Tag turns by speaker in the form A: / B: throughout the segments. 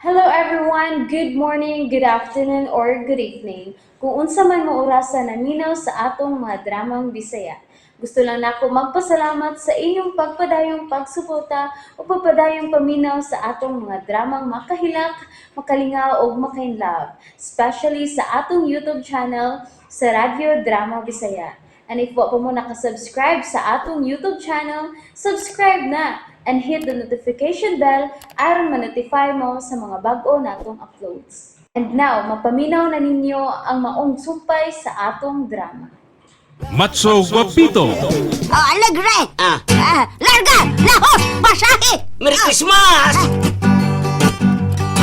A: Hello everyone! Good morning, good afternoon, or good evening. Kung unsa man mo orasa naminaw sa atong mga dramang Bisaya. Gusto lang nako magpasalamat sa inyong pagpadayong pagsuporta o pagpadayong paminaw sa atong mga dramang makahilak, makalingaw ug makainlove, especially sa atong YouTube channel sa Radyo Drama Bisaya. And if wa pa mo nakasubscribe sa atong YouTube channel, subscribe na and hit the notification bell aron ma-notify mo sa mga bag-o natong uploads. And now, mapaminaw na ninyo ang maong sumpay sa atong drama.
B: Matso Guapito.
C: Oh, alegre!
D: Ah.
C: Ah, larga! Lahos! Pasahe!
D: Merry Christmas!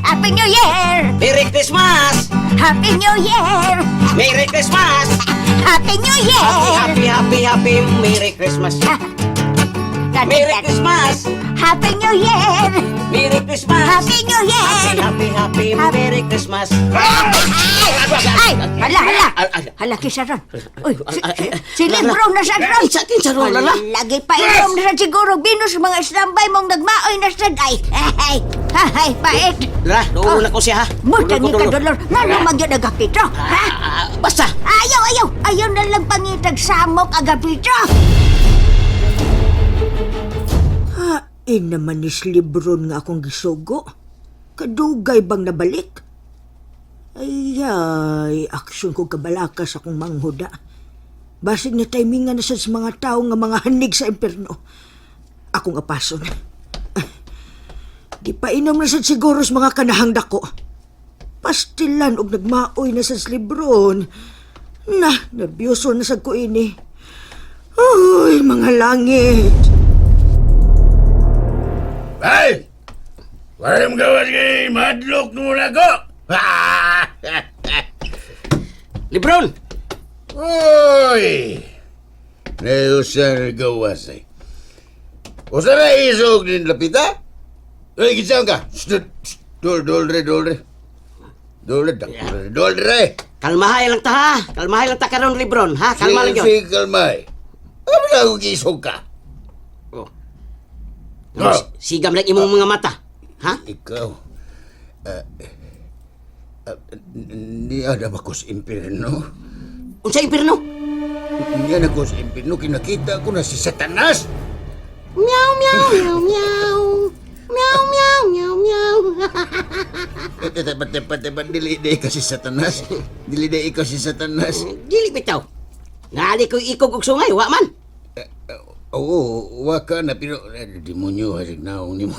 C: Happy New Year!
D: Merry Christmas!
C: Happy New Year!
D: Merry Christmas!
C: Happy New Year!
D: Happy, happy, happy, Merry Christmas! Merry Christmas!
C: Happy New Year!
D: Merry Christmas!
C: Happy New Year!
D: Happy, happy, Merry Christmas!
C: Ay! Hala, hala! Hala, kisa ron. Uy, si Lebron na sa ron.
D: Ay, sa akin sa ron, lala.
C: Lagi pa inom na sa siguro. Binus mga istambay mong nagmaoy na sa ay. Ay, ay, pait.
D: Lala, doon na ko siya ha.
C: Muta ni
D: Dulo ko, dulo.
C: kadolor. Ngano magyud agapito? Ha?
D: Ah, basta!
C: Ayaw, ayaw! Ayaw na lang pangitag samok agapito!
E: Hain naman ni Libron nga akong gisugo. Kadugay bang nabalik? Ay, ay, aksyon ko kabalaka sa akong manghuda. Basig na timingan na sad sa mga tao nga mga hanig sa impierno. Akong apason. Ah, di pa inom na sad siguro sa mga kanahang dako. Pastilan og nagmaoy na sad sa Libron. Na, nervyoso na sad ko ini. Uy, mga langit!
F: Ay! Wala mong gawas kay madlok mo na ko!
D: Lebron!
F: Uy! Nausang gawas eh. Usa na isog din lapita? Uy, gisang ka! Dol, dolre, dolre. Dolre, dolre, dolre!
D: Kalmahay lang ta ha! Kalmahay lang ta karon, Lebron, ha? Kalma lang yun.
F: Sige, kalmay. Ano na akong isog ka?
D: Oh. Ano, sigam lang imong mga mata. Ha?
F: Ikaw, niya na ba ko sa impierno?
D: Unsa impierno?
F: Niya na ko sa impierno, kinakita ko na si Satanas!
D: Meow, meow, meow, meow. Meow, meow, meow, meow.
F: Eh, Tepat, tepat, tepat, dili di ka si Satanas. Dili di ikaw si Satanas.
D: Dili bitaw. Naali ko'y ikog og sungay, wa man.
F: Oo, waka na, pero demonyo, hasig naong ni mo.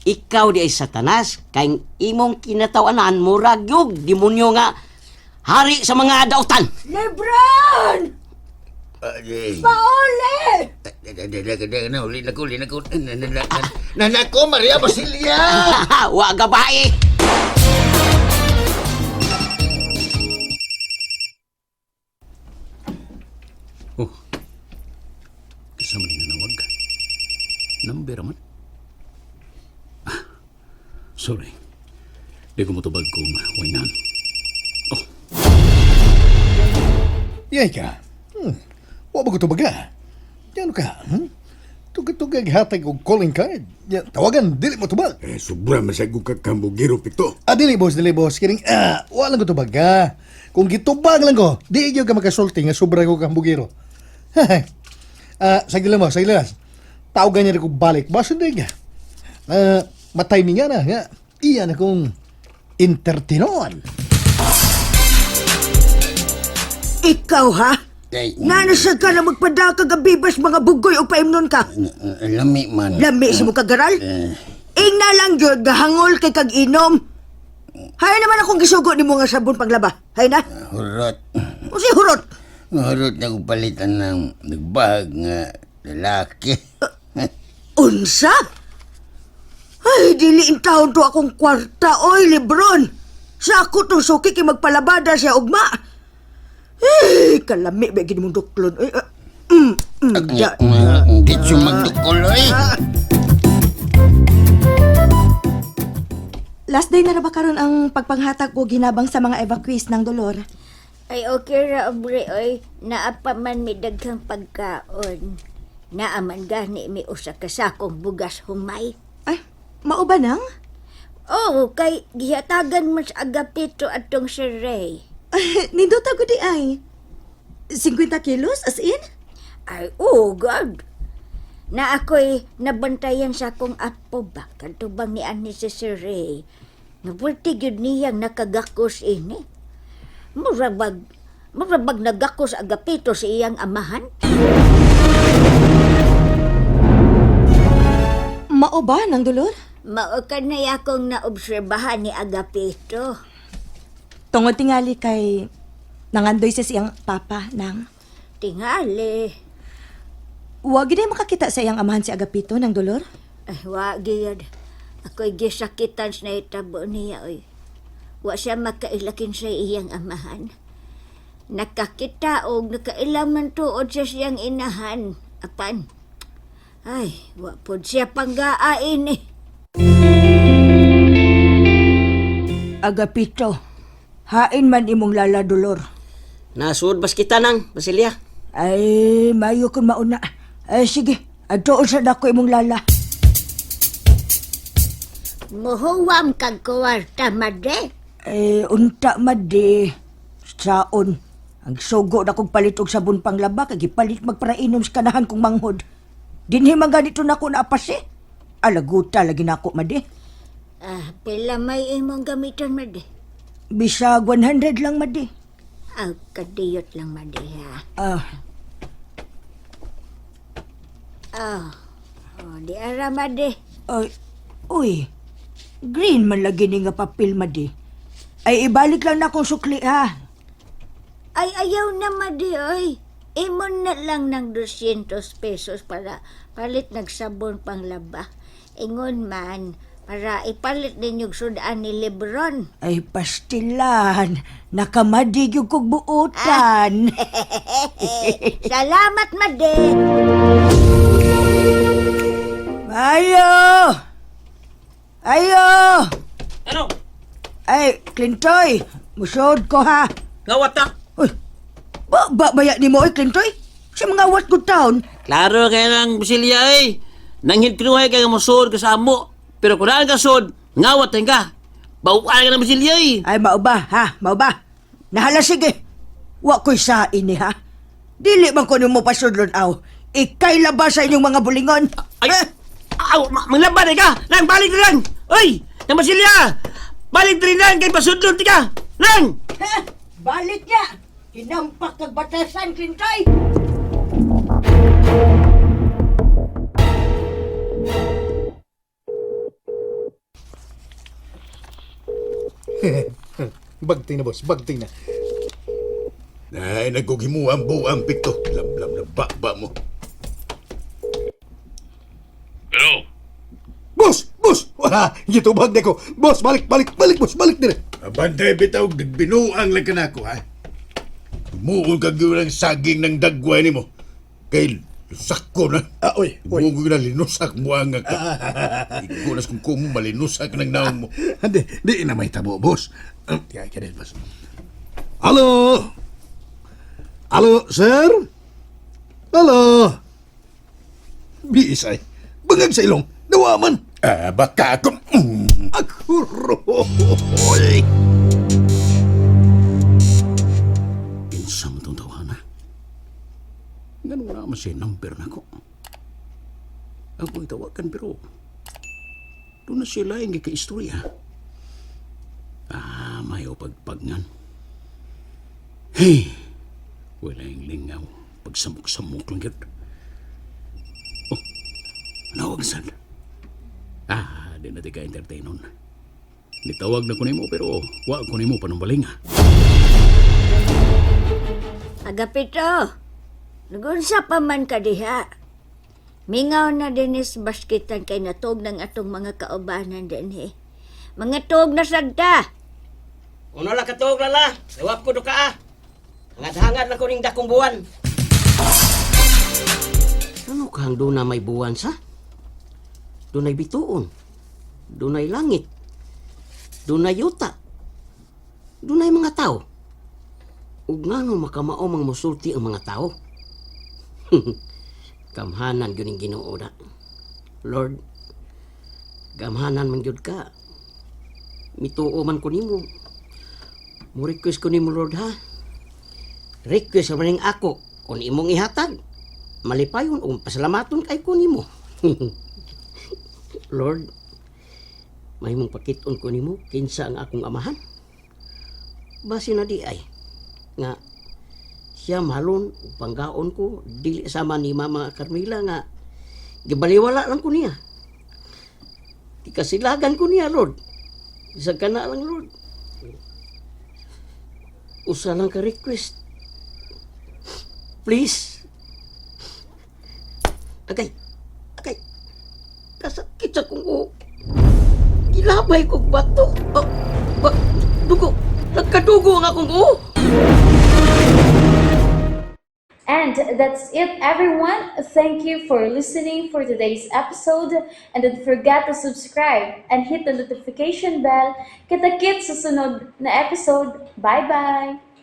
D: Ikaw di ay Satanas, kay imong kinatawanan murag yug demonyo nga hari sa mga dautan.
E: Lebron!
F: Ay,
E: Pauli!
F: na, uli na ko, uli na ko. Nanako, Maria Basilia!
D: Wa gabae.
F: Oh, kasama ni nanawag. Number man. Ah, sorry. Di ko motubag kung wainan. Oh.
G: Yay ka. Wa ba ko tubaga? Yan ka. Tugay-tugay hatag og calling card. Ya, tawagan, dili mo tubag.
F: Eh, sobra masagog ka kambugiro, Pito.
G: Ah, dili boss, dili boss. Kining, wa lang ko tubaga. Kung gitubag lang ko, di gyud ka makasulti nga sobra ko kambugiro. Sagdi lang mo, sagdi lang. Tawagan niya ko balik. Boss, hindi ka. Matiming nga na. Nga. Iyan akong entertainon.
E: Ikaw ha?
F: Ay,
E: Nanasag ka na magpadakag ang bibas mga bugoy o paimnon ka.
F: lami man.
E: Lami sa mo kagaral?
F: Eh.
E: Ingna lang gyud gahangol kay kag inom. Hay naman akong gisugo nimo nga sabon paglaba. Hay na.
F: Hurot.
E: O si hurot.
F: Hurot na kong palitan ng nagbahag nga lalaki.
E: Unsa? Ay, dili in taon to akong kwarta, oy, Lebron. Sa ako tong suki kay magpalabada siya ugma. Eh, kalami ba gid mong duklon. Ay, da,
F: Hindi siya magdukol, oy.
H: Last day na ra ba karon ang pagpanghatag o ginabang sa mga evacuees ng dolor?
C: Ay, okay ra, obre, oy. Naa pa man mi daghang pagkaon. Naa man gani mi usa ka sakong bugas humay.
H: Ay, Mao ba nang?
C: Oo, kay gihatagan man sa Agapito atong si Ray.
H: Nindot ako di ay. 50 kilos as in?
C: Ay, oh God. Na ako'y nabantayan sa akong apo ba, kadto bang ni ani si Sir Ray. Nabulti gyud niyang nakagakos ini. Murabag, murabag nagakos Agapito sa iyang amahan.
H: Mao ba nang Dolor?
C: Mao ka na akong naobserbahan ni Agapito.
H: Tungod tingali kay nangandoy sa siyang papa nang.
C: Tingali.
H: Wa gid ay makakita sa iyang amahan si Agapito nang Dolor.
C: Ay, wa gyud. Ako'y gisakitan sa nahitabo niya, oy. Wa siya makailakin sa iyang amahan. Nakakita og nakailaman tuod sa siyang inahan. Apan, ay, wa pod siya panggaa ini.
E: Agapito, hain man imong lala Dolor.
D: Nasud bas kita nang, Basilia.
E: Ay, mayo kun mauna. Ay, sige, adtoon sa dako imong lala.
C: Muhuwam kag kuwarta, madre.
E: Eh, unta madi. Saon. Ang sugo na kong palit og sabon panglaba kay gipalit magparainom sa kanahan kong manghod. Dinhi man ganito na ko naapas eh. Alaguta lagi nako madi.
C: Ah, pila may imong gamiton, madre.
E: Bisag 100 lang madi.
C: Ah, kadiyot lang, madre, ha.
E: Ah,
C: Ah, oh, di ara, madre.
E: ay, uy. Green man lagi ni nga papel madi. Ay ibalik lang na akong sukli ha.
C: Ay, ayaw na, madi, oy. Imon na lang ng 200 pesos para palit nagsabon pang laba. Ingon man, para ipalit ninyo sudaan ni Lebron.
E: Ay pastilan, nakamadi gyud kog buotan.
C: Salamat, madi.
E: Ayo! Ayo!
I: Ano?
E: Ay, Clintoy, musod ko ha.
I: Ngawat ta?
E: Uy, ba, ba, baya ni mo, oy, Clintoy? Sa mga wat good town.
I: Klaro kay nang Brasilia eh. Nanghid kinuhay kay nga mosod ka sa amo. Pero kung naan ka sod, ngawat tayo ka. Bauan ka ng Brasilia eh.
E: Ay, mao ba, ha? Mao ba? Nahala, sige. Wa ko'y sa ini, ha? Dili man ko nimo pasudlon, aw. Ikay laba sa inyong mga bulingon.
I: Ay,
E: Eh,
I: aw, manglaban eh ka. Nang, balik na lang. Oy, nang Brasilia. Balik din lang kay pasudlon ti ka. Nang!
E: ha? Balik niya! Hinampak kag batasan, Clintoy!
G: Bagting na, boss. Bagting na.
F: Ay, nagkugimuang buang pito. Lamlam na baba mo.
B: Hello?
G: Boss! Boss! Wala! Gitubag na ko. Boss, balik, balik, balik, boss. Balik dire.
F: Abantay bitaw, binuang lang ka na ako, ha? Muol ka gyud ang saging ng dagway nimo. Kay lusak ko na.
G: Ah, uy, uy.
F: Muol na linusak mo ang ka. Igulas kung kumo malinusak ng naong mo.
G: Hindi, di na may tabo, boss. Kaya, kaya, boss. Halo? Halo, sir? Halo? Biisay. Bangag sa ilong. Nawaman.
F: Ah, baka ako.
G: Akuroy.
I: Kinsa mo itong tawahan ha? Ganun na man siya number na ko. Ako itawagan pero doon na sila yung kikaistorya. Ah, mayo pagpagngan. Hey! Wala yung lingaw. Pagsamok-samok lang yun. Oh, nawag san. Ah, di na di ka entertain nun. Nitawag na ko nimo pero wa ko nimo panumbaling ah.
C: Agapito, nagunsa pa man ka diha. Mingaw na dinis baskitan kay natog ng atong mga kaubanan dinhi. Mga tog na sagda.
D: Uno lang katuog lala. Dawap ko do ka ah. Hangad-hangad lang ko ning dakong buwan. Ano kang doon na may buwan sa? Doon ay bituon. Doon ay langit. Doon ay yuta. Doon ay mga tao. Ug ngano makamao mang musulti ang mga tao? Kamhanan yun ang Ginoo na. Lord, Gamhanan man gyud ka. Mituo man ko nimo. Mo request ko nimo, Lord, ha. Request man ning ako kung imong ihatag. Malipayon ug pasalamaton kay ko nimo. Lord, mahimong pakit-on ko nimo kinsa ang akong amahan. Base na di ay nga siya mahalon ug panggaon ko dili sama ni Mama Carmela nga gibaliwala lang ko niya. Kasilagan ko niya, Lord. Isang kana lang, Lord. Usa lang ka request. Please. Agay. Agay. Kasakit sa kong buhok. Gilabay kong bato. Ba, ba, dugo. Nagkadugo ang akong buhok.
A: And that's it, everyone. Thank you for listening for today's episode. And don't forget to subscribe and hit the notification bell. Kita-kits sa sunod na episode. Bye-bye!